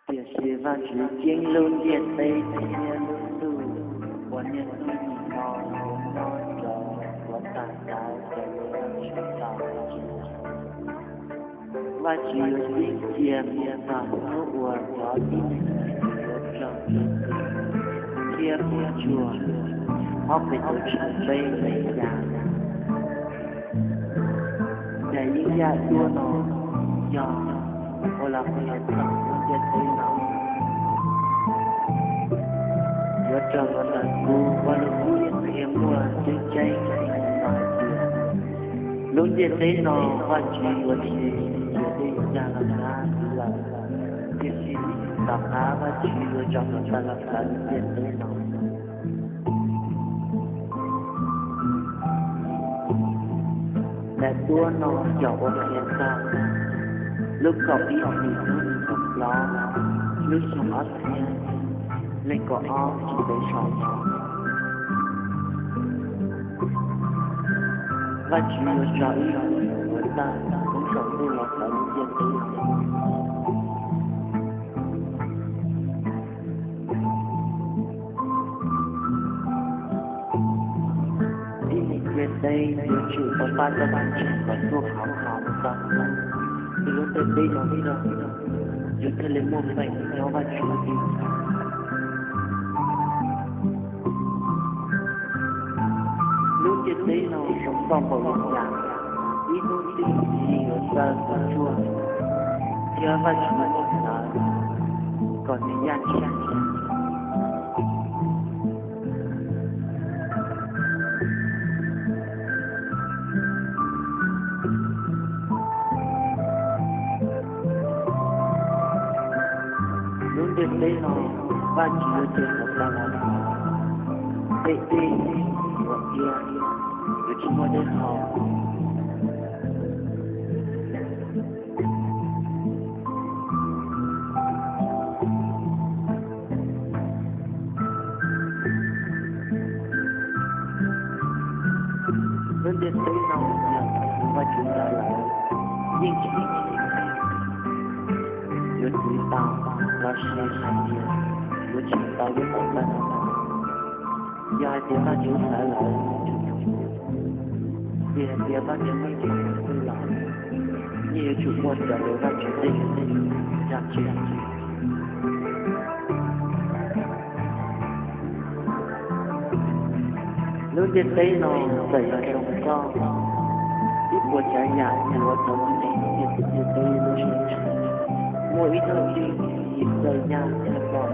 Tiam sis Vajtswv ceeb lub ntiaj teb thiab lub ntuj uas niaj hnub nim no yuav nyob rau puas tas ntawd raws li Vajtswv tau hais. Vajtswv yuav ceeb cia mus txog hnub uas cov tib neeg yuav raug tus txim thiab puas tsuaj. Ob Petus tshooj peb nqe xya. Daim yeeb yaj duab no yog ua los qhia txog lub ntiaj teb no. Yuav raug luag ntawm kuv ua lus qhia muaj tseeb tseeb li no hais tias, lub ntiaj teb no Vajtswv yuav tsis cia tej yam los nrog kuv lawm, tiam sis tom qab Vajtswv yuav tso kuv tawm los ntawm lub ntiaj teb no. Daim duab no yog ua qhia txog lub kaum ib hlis hnub nees nkaum plaub lub xyoo ob txhiab leej kaum ob tsis ntev saum no. Vajtswv yuav tso ib yam li yuav tawg koob saum ntuj los ntawm lub ntiaj teb no. Tib neeg ntiaj teb yuav tsum tau pab cov tseem kom tuaj khov kho mus txog hnub lub ntiaj teb no txog, yus thiaj li muaj peev nyob Vajtswv lub teb chaws. Lub ntiaj teb no zoo nkauj npaum li cas, ib hnub twg txiv yuav txawj puas tsuaj, thiab Vajtswv muab hlawv kom nws yaj tshiab. Lub ntiaj teb no Vajtswv yuav cia kom tag los ntawd, tej dej yuav iab, yuav tsis muaj dej haus. Lub ntiaj teb no yog tus Vajtswv hlawv lawm, yeej tsis muaj leej twg yuav txwv tau los sis hais tias yuav tsis tau lub ntiaj teb no. Yog hais tias Vajtswv hlawv lawm, vim hais tias Vajtswv yeej tsis muaj leej twg los, yeej yuav tsum muaj raws li Vajtswv tej lus cog tseg. Lub ntiaj teb no txawm yog zoo nkauj, ib puas tsav yam yuav tau mus nyob hauv ntiaj teb lub siab ntshaw, muaj ib hnub twg yus txawj yaj thiab ploj.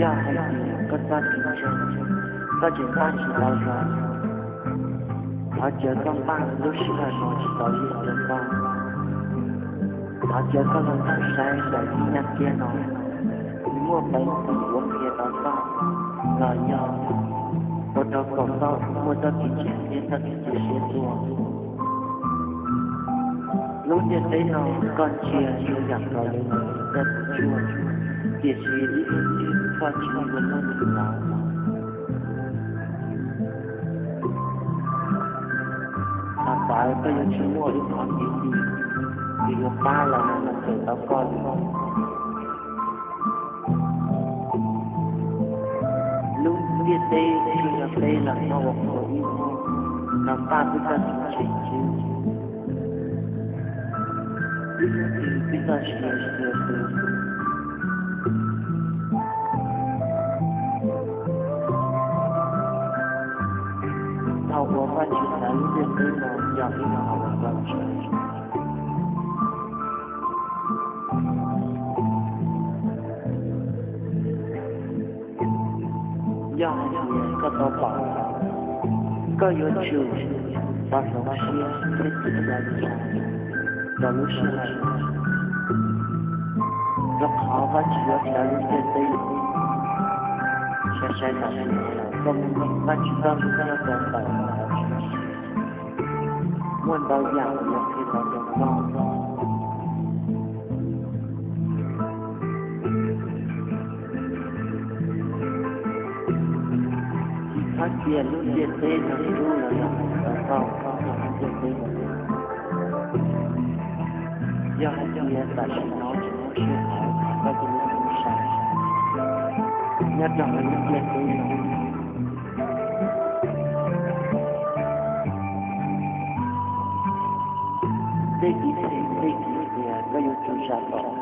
Yog hais tias koj txoj kev ntseeg, koj tseem npaj tsis tau zoo, thov caw koj npaj lub sij hawm no tsis tau ib zaug li koj. Thov caw koj los nrog saib daim yeeb yaj duab no, nws muaj peev xwm yuav qhia tau koj los yog ua rau kom koj muaj txoj kev ntseeg thiab txoj kev cia siab tuaj. Lub ntiaj teb no koj ntsia zoo yam nkaus li nws txawj puas tsuaj, tiam sis ib hnub twg Vajtswv yuav muab nws hlawv. Thaum ntawd koj yuav tsis muaj ib qho kev dim uas yuav pab los mus nrhiav tau koj li. Lub ntiaj teb tsuas yog peb los nyob ua qhua ib hmos, nrog npaj peb txoj kev ntseeg xwb. Ib hnub twg peb txoj sia siav xwb. Thaum uas Vajtswv hlawv lub ntiaj teb no yog ib qho uas txaus ntshai. Yog hais tias koj tau pom, koj yuav tsum tau hloov siab thiab txhim txhua li cas rau lub sij hawm no, rau qhov Vajtswv yuav hlawv lub ntiaj teb no. Sai sai tam sim no koj muaj Vajtswv txoj lus nyob rau ntawm no, muaj ntau yam yuav qhia tau rau koj. Hais tias lub ntiaj teb no rub los yog tau koj nyob rau hauv ntiaj teb no, yog hais tias tam sim no tsis muaj sij hawm, koj cia li mus sai nyob rau hauv lub ntiaj teb no. Tej tib neeg tej tib tias koj yuav tsum zam txim